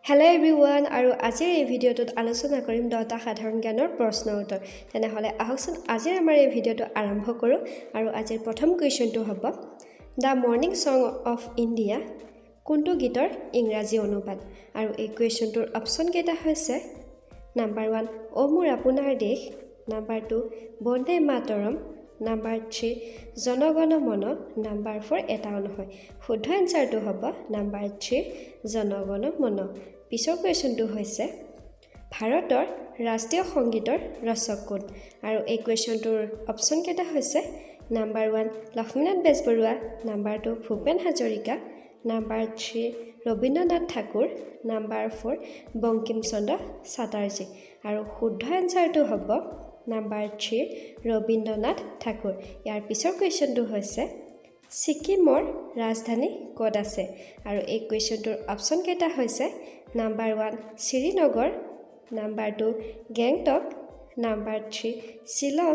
Hello' everyone, আৰু আজিৰ এই ভিডিঅ'টোত আলোচনা কৰিম 10টা সাধাৰণ জ্ঞানৰ প্ৰশ্ন উত্তৰ। তেনেহ'লে আহকচোন, আজিৰ আমাৰ এই ভিডিঅ'টো আৰম্ভ কৰোঁ। আৰু আজিৰ প্ৰথম কুৱেশ্যনটো হ'ব, "The Morning Song of India" কোনটো গীতৰ ইংৰাজী অনুবাদ? আৰু এই কুৱেশ্যনটোৰ অপশ্যনকেইটা হৈছে নাম্বাৰ 1, অ' মোৰ আপোনাৰ দেশ, নাম্বাৰ 2, বন্দে মাতৰম, নাম্বাৰ 3, জনগণ মন, নাম্বাৰ 4, এটাও নহয়। শুদ্ধ এনচাৰটো হ'ব নাম্বাৰ 3, জনগণ মন। পিছৰ কুৱেশ্যনটো হৈছে, ভাৰতৰ ৰাষ্ট্ৰীয় সংগীতৰ ৰচক কোন? আৰু এই কুৱেশ্যনটোৰ অপশ্যনকেইটা হৈছে number 1, Lakshminath Bezbaroa, number 2, Bhupen Hazarika, number 3, Rabindranath Thakur, number 4, Bankim Chandra Chatterjee. আৰু শুদ্ধ এনচাৰটো হ'ব নাম্বাৰ 3, ৰবীন্দ্ৰনাথ ঠাকুৰ। ইয়াৰ পিছৰ কুৱেশ্যনটো হৈছে, ছিকিমৰ ৰাজধানী ক'ত আছে? আৰু এই কুৱেশ্যনটোৰ অপশ্যনকেইটা হৈছে number 1, Srinagar, number 2, Gangtok, number 3, Shillong,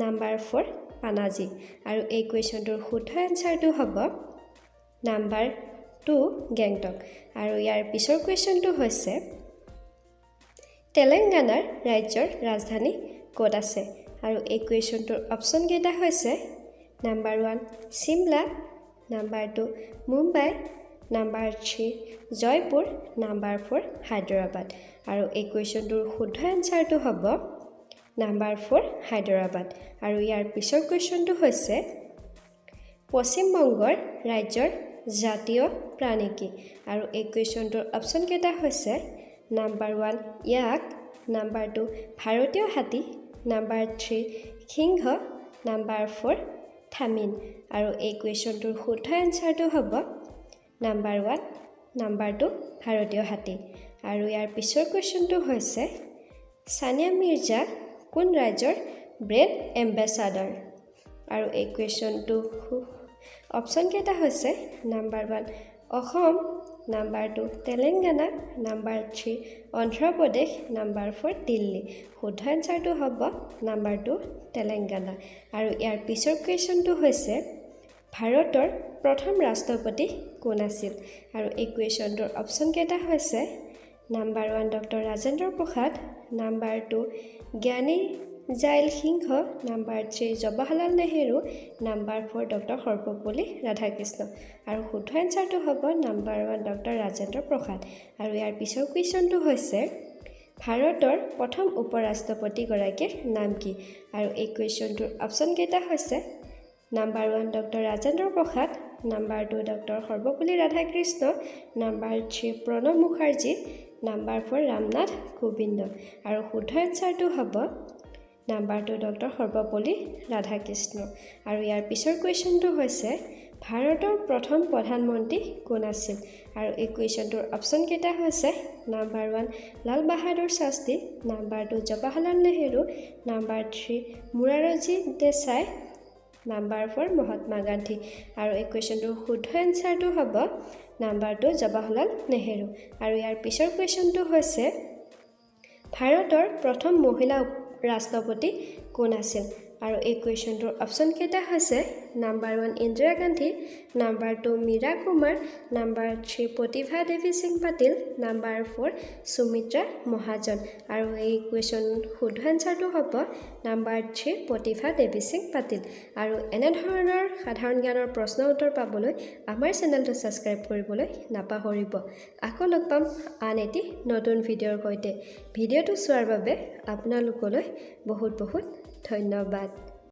number 4, Panaji. আৰু এই কুৱেশ্যনটোৰ শুদ্ধ এনচাৰটো হ'ব নাম্বাৰ 2, গেংটক। আৰু ইয়াৰ পিছৰ কুৱেশ্যনটো হৈছে, তেলেংগানাৰ ৰাজ্যৰ ৰাজধানী ক'ত আছে? আৰু এই কুৱেশ্যনটোৰ অপশ্যনকেইটা হৈছে number 1, Shimla, number 2, Mumbai, number 3, Jaipur, number 4, Hyderabad. আৰু এই কুৱেশ্যনটোৰ শুদ্ধ এনচাৰটো হ'ব নাম্বাৰ 4, হায়দৰাবাদ। আৰু ইয়াৰ পিছৰ কুৱেশ্যনটো হৈছে, পশ্চিমবংগৰ ৰাজ্যৰ জাতীয় প্ৰাণী কি? আৰু এই কুৱেশ্যনটোৰ অপশ্যনকেইটা হৈছে নাম্বাৰ 1, য়াক, নাম্বাৰ 2, ভাৰতীয় হাতী, নাম্বাৰ 3, সিংহ, নাম্বাৰ 4, থামিন। আৰু এই কুৱেশ্যনটোৰ শুদ্ধ এনচাৰটো হ'ব নাম্বাৰ 1, নাম্বাৰ 2, ভাৰতীয় হাতী। আৰু ইয়াৰ পিছৰ কুৱেশ্যনটো হৈছে, ছানিয়া মিৰ্জা কোন ৰাজ্যৰ ব্ৰেণ্ড এম্বেচাডাৰ? আৰু এই কুৱেশ্যনটো অপশ্যনকেইটা হৈছে number 1, Assam, number 2, Telangana, number 3, Andhra Pradesh, number 4, Delhi. শুদ্ধ এনচাৰটো হ'ব নাম্বাৰ 2, তেলেংগানা। আৰু ইয়াৰ পিছৰ কুৱেশ্যনটো হৈছে, ভাৰতৰ প্ৰথম ৰাষ্ট্ৰপতি কোন আছিল? আৰু এই কুৱেশ্যনটোৰ অপশ্যনকেইটা হৈছে number 1, doctor Rajendra Prasad, number 2, Giani Zail Singh, number 3, Jawaharlal Nehru, number 4, doctor Sarvepalli Radhakrishna. আৰু শুদ্ধ এনচাৰটো হ'ব নাম্বাৰ 1, ডক্টৰ ৰাজেন্দ্ৰ প্ৰসাদ। আৰু ইয়াৰ পিছৰ কুৱেশ্যনটো হৈছে, ভাৰতৰ প্ৰথম উপ ৰাষ্ট্ৰপতিগৰাকীৰ নাম কি? আৰু এই কুৱেশ্যনটোৰ অপশ্যনকেইটা হৈছে number 1, doctor Rajendra Prasad, number 2, doctor Sarvepalli Radhakrishna, number 3, Pranab Mukherjee, number 4, Ramnath Kovind. আৰু শুদ্ধ এনচাৰটো হ'ব নাম্বাৰ 2, ডক্টৰ সৰ্বপল্লী ৰাধাকৃষ্ণ। আৰু ইয়াৰ পিছৰ কুৱেশ্যনটো হৈছে, ভাৰতৰ প্ৰথম প্ৰধানমন্ত্ৰী কোন আছিল? আৰু এই কুৱেশ্যনটোৰ অপশ্যনকেইটা হৈছে number 1, Lal Bahadur Shastri, number 2, Jawaharlal Nehru, number 3, Morarji Desai, number 4, Mahatma Gandhi. আৰু এই কুৱেশ্যনটোৰ শুদ্ধ এনচাৰটো হ'ব নাম্বাৰ 2, জৱাহৰলাল নেহেৰু। আৰু ইয়াৰ পিছৰ কুৱেশ্যনটো হৈছে, ভাৰতৰ প্ৰথম মহিলা ৰাষ্ট্ৰপতি কোন আছিল? আৰু এই কুৱেশ্যনটোৰ অপশ্যনকেইটা হৈছে number 1, Indira Gandhi, number 2, Meera Kumar, number 3, Pratibha Devi Singh Patil, number 4, Sumitra Mahajan. আৰু এই কুৱেশ্যন শুদ্ধ এনচাৰটো হ'ব নাম্বাৰ 3, প্ৰতিভা দেৱী সিং পাটিল। আৰু এনেধৰণৰ সাধাৰণ জ্ঞানৰ প্ৰশ্ন উত্তৰ পাবলৈ আমাৰ চেনেলটো ছাবস্ক্ৰাইব কৰিবলৈ নাপাহৰিব। আকৌ লগ পাম আন এটি নতুন ভিডিঅ'ৰ সৈতে। ভিডিঅ'টো চোৱাৰ বাবে আপোনালোকলৈ বহুত বহুত ধন্যবাদ।